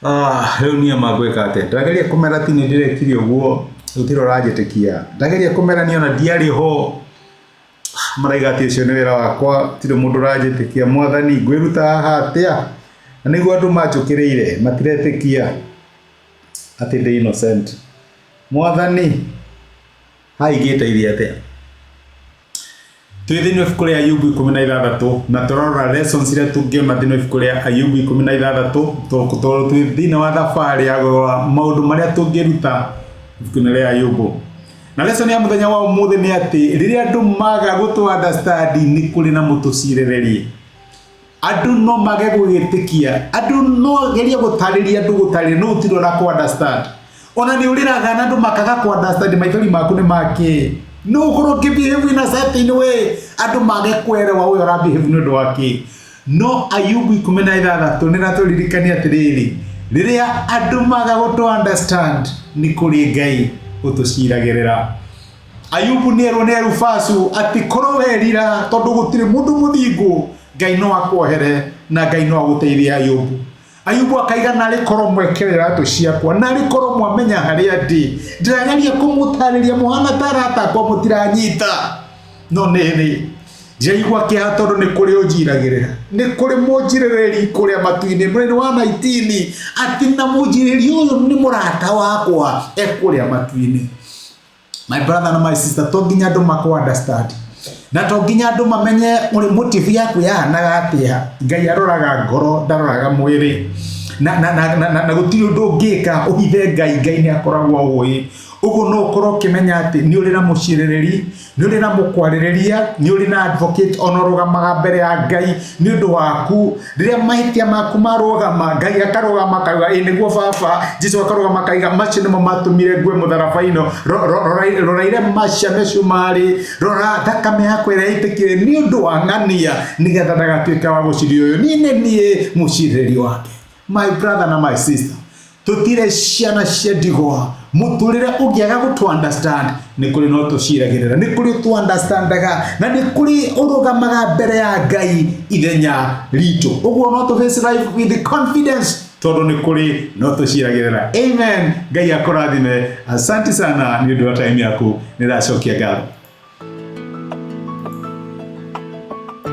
Ah, rĩu niĩ ma ngwĩka atĩa? Ndageria kũmera ti nĩ ndĩrekire ũguo, gũtirĩ ũranjĩtĩkia. Ndageria kũmera niĩ ona ndiarĩ ho, maraiga atĩ ũcio nĩ wĩra wakwa, gũtirĩ mũndũ ũranjĩtĩkia. Mwathani, ngwĩruta haha atĩa? Na nĩguo andũ manjũkĩrĩire, matiretĩkia atĩ ndĩ innocent. Mwathani, haha ingĩteithia atĩa? Twĩ thĩinĩ wa ibuku rĩa Ayubu 16 na tũrarora lessons iria tũngĩona thĩinĩ wa ibuku rĩa Ayubu 16 tondũ twĩ thĩinĩ wa thabarĩ ya kũrora maũndũ marĩa tũngĩruta ibuku-inĩ rĩa Ayubu. Na lesson ya mũthenya wa ũmũthĩ nĩ atĩ rĩrĩa andũ maga gũtũ understand nĩ kũrĩ na mũtũcirĩrĩri. Andũ no mage gwĩtĩkia, andũ no gerie gũtarĩria andũ gũtarĩria no gũtirĩ ũra kũ understand. Ona nĩ ũrĩraga na andũ makaga kũ understand maithori maku nĩ makĩ. No ũkorwo ũkĩ behave in a certain way andũ mage kwerewa ũyũ ũra behave nĩ ũndũ wa kĩ. No Ayubu 16 nĩ ĩratũririkania atĩrĩrĩ, rĩrĩa andũ maga gũtũ understand nĩ kũrĩ Ngai ũtũciragĩrĩra. Ayubu nĩ erwo nĩ Elifazu atĩ korwo werira tondũ gũtirĩ mũndũ mũthingu Ngai no akuohere na Ngai no agũteithie Ayubu. Ayubu akaiga narĩ korwo mwekere iratũ ciakwa narĩ korwo mwamenya harĩa ndĩ ndĩrageria kũmũtarĩria mũhana ta arata akwa mũtiranyita no nĩrĩ ndiraigua kĩeha tondũ nĩ kũrĩ ũnjiragĩrĩra nĩ kũrĩ mũnjirĩrĩri kũrĩa matu-inĩ mwena wa 19 atĩ na mũnjirĩri ũyũ nĩ mũrata wakwa e kũrĩa matu-inĩ. My brother na my sister, to nginya andũ makũ understand na to nginya andũ mamenye ũrĩ motive yaku yahanaga atĩa. Ngai aroraga ngoro, ndaroraga mwĩrĩ. Na, na, na, na, na, na gũtirĩ ũndũ ũngĩka ũhithe Ngai. Ngai nĩ akoragwo ũĩ. Ũguo no ũkorwo ũkĩmenya atĩ nĩ ũrĩ na mũcirĩrĩri, nĩ ũrĩ na mũkwarĩrĩria, nĩ ũrĩ na advocate ona ũrũgamaga mbere ya Ngai nĩ ũndũ waku. Rĩrĩa mahĩtia maku marũgama, Ngai akarũgama akauga ĩ nĩguo baba. Jesu akarũgama akaiga macio nĩmo matũmire ngue mũtharaba-inĩ. Rora irema cia mĩcumarĩ, rora thakame yakwa ĩrĩa yaitĩkire nĩ ũndũ wa ng'ania, nĩgetha ndagatuĩke wa gũcirio ũyũ. Niĩ nĩ niĩ mũcirĩrĩri wake. My brother na my sister, tũtirĩ ciana cia ndigwa. Mũtũrĩre ũngĩaga gũtũ understand, nĩ kũrĩ no tũciragĩrĩra, nĩ kũrĩ tũ understandaga, na nĩ kũrĩ ũrũgamaga mbere ya Ngai ithenya ritũ. Ũguo no tũ face life with confidence tondũ nĩ kũrĩ no tũciragĩrĩra. Amen. Ngai akũrathime. Asante sana nĩ ũndũ wa time yaku. Nĩ ndacokia ngatho.